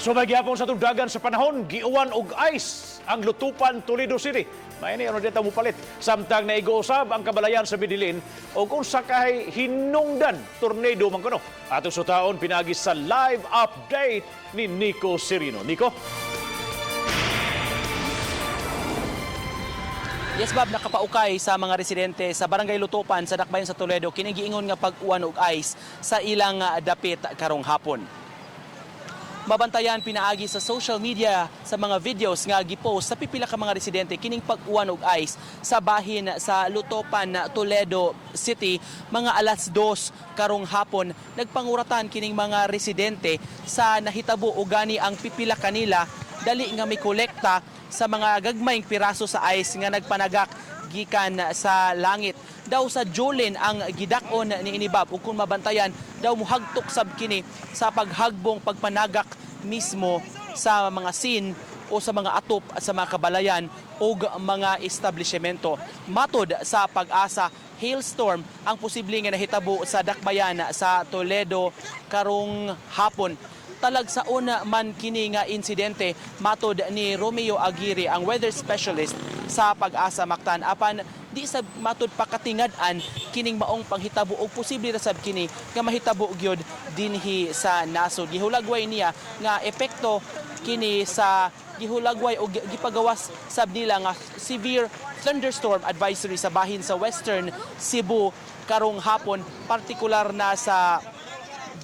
Sumay gihapon sa tugdagan sa panahon, giuwan og ice ang Lutupan, Toledo City. May ni ano dito mupalit. Samtang naigo usab ang kabalayan sa Medellin og unsa kay hinungdan tornado man kuno. Atong sutaon pinagi sa live update ni Nico Serino. Nico? Yes, Bob, nakapaukay sa mga residente sa Barangay Lutopan sa Dakbayan sa Toledo kini giingon nga pag-uwan og ice sa ilang dapit karong hapon. Mabantayan pinaagi sa social media sa mga videos nga gipost sa pipila ka mga residente kining pag-uwan og ice sa bahin sa Lutopan, Toledo City, mga 2:00 karong hapon. Nagpanguratan kining mga residente sa nahitabo og gani ang pipila kanila dali nga mikolekta sa mga gagmayng piraso sa ice nga nagpanagak gikan sa langit. Daw sa Jolene ang gidak-on ni inibab, ug kung mabantayan daw muhagtok sab kini sa paghagbong pagpanagak mismo sa mga scene o sa mga atop sa mga kabalayan ug mga establishmento. Matod sa Pag-asa, hailstorm ang posible nga nahitabo sa dakbayan sa Toledo karong hapon. Talagsaon man kini nga insidente matod ni Romeo Aguirre, ang weather specialist sa Pag-asa Mactan, apan di sa matod pakatingad-an kining maong panghitabo og posible ra sab kini nga mahitabo gyud dinhi sa nasod. Gihulagway niya nga epekto kini sa gihulagway o gipagawas sab nila nga severe thunderstorm advisory sa bahin sa Western Cebu karong hapon, partikular na sa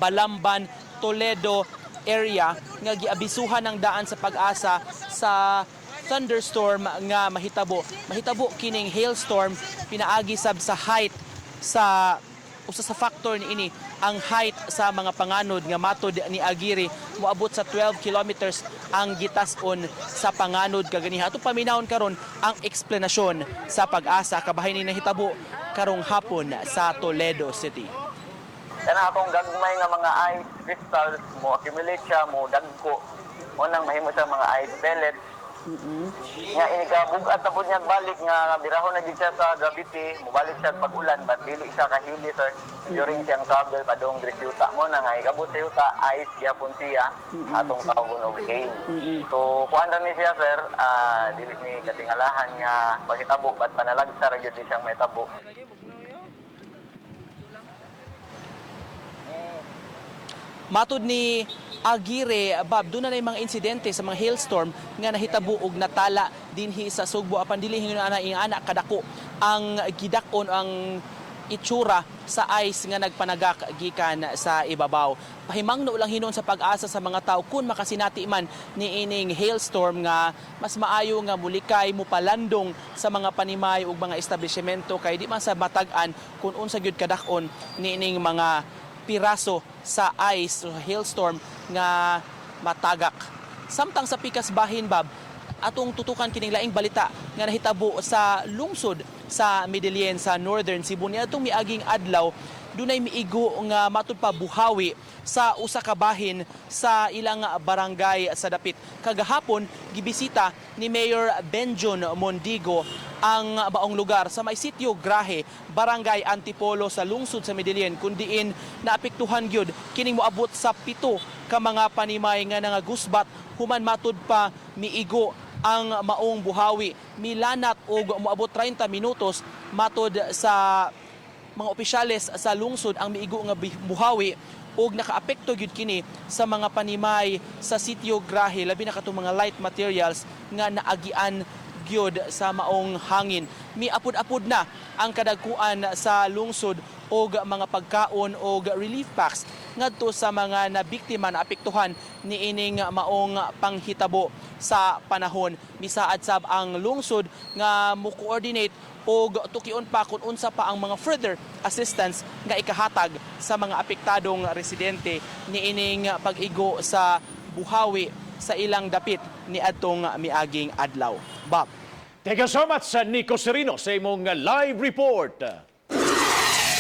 Balamban, Toledo area nga giabisuhan ng daan sa Pag-asa sa thunderstorm nga mahitabo. Mahitabo kining hailstorm pinaagi sab sa height sa usa sa factor niini ang height sa mga panganod nga matod ni Aguirre moabot sa 12 kilometers ang gitas-on sa panganod kaganiha. Ato paminawon karon ang eksplanasyon sa Pag-asa kabahin ni nahitabo karong hapon sa Toledo City. Kana akong gagmay nga mga ice crystals mo accumulate siya, mo dagko. Mo nang mahimo siya mga ice pellets. Nga inigabug-at na pud niya balik nga birahon na gid siya sa gravity, mobalik siya pag ulan, but dili siya kahili, sir, during siyang travel padung diri sa yuta. Mo na nga igabot sa yuta, ice gyapon siya, atong tawgon og hail. So kuan ra ni siya, sir, dili ni katingalahan nga paghitabo, but panalagsa ra gyud ni siyang mahitabo. Matod ni Aguirre, Bob, doon na mga insidente sa mga hailstorm nga nahitabo og natala dinhi sa Sugbo, apan dili hingon ana ing ana kadako ang gidak-on ang itsura sa ice nga nagpanagak gikan sa ibabaw. Pahimangno lang hinuon sa Pag-asa sa mga tao kung makasinati man niining hailstorm nga mas maayo nga mulikay, mupalandong sa mga panimay ug mga establishmento kay di man sa matag-an kung unsa gyud kadak-on niining mga piraso sa ice o hailstorm nga matagak. Samtang sa pikas bahin, Bob, atong tutukan kining laing balita nga nahitabo sa lungsod sa Medellin sa Northern Cebu. Niadtong miaging adlaw, dunay miigo nga matud pa buhawi sa usa ka bahin sa ilang barangay sa dapit. Kagahapon gibisita ni Mayor Benjon Mondigo ang baong lugar sa may sitio Grahe, Barangay Antipolo sa lungsod sa Medellin, kun diin naapektuhan gyud kining moabot sa 7 ka mga panimay nga nangagusbat human matud pa miigo ang maong buhawi. Milanat og moabot 30 minutos matod sa mga opisyales sa lungsod ang miigo nga buhawi ug nakaapekto gyud kini sa mga panimay sa sitio Grahe, labi na katong mga light materials nga naagian gyud sa maong hangin. Miapod-apod na ang kadagkuan sa lungsod og mga pagkaon og relief packs ngadto sa mga nabiktima na apektuhan niining maong panghitabo sa panahon. Misaad sab ang lungsod nga mo-coordinate og tukion pa kung unsa pa ang mga further assistance nga ikahatag sa mga apektadong residente niining pag-igo sa buhawi sa ilang dapit niadtong miaging adlaw. Bob. Thank you so much sa Nico Serino sa imong live report.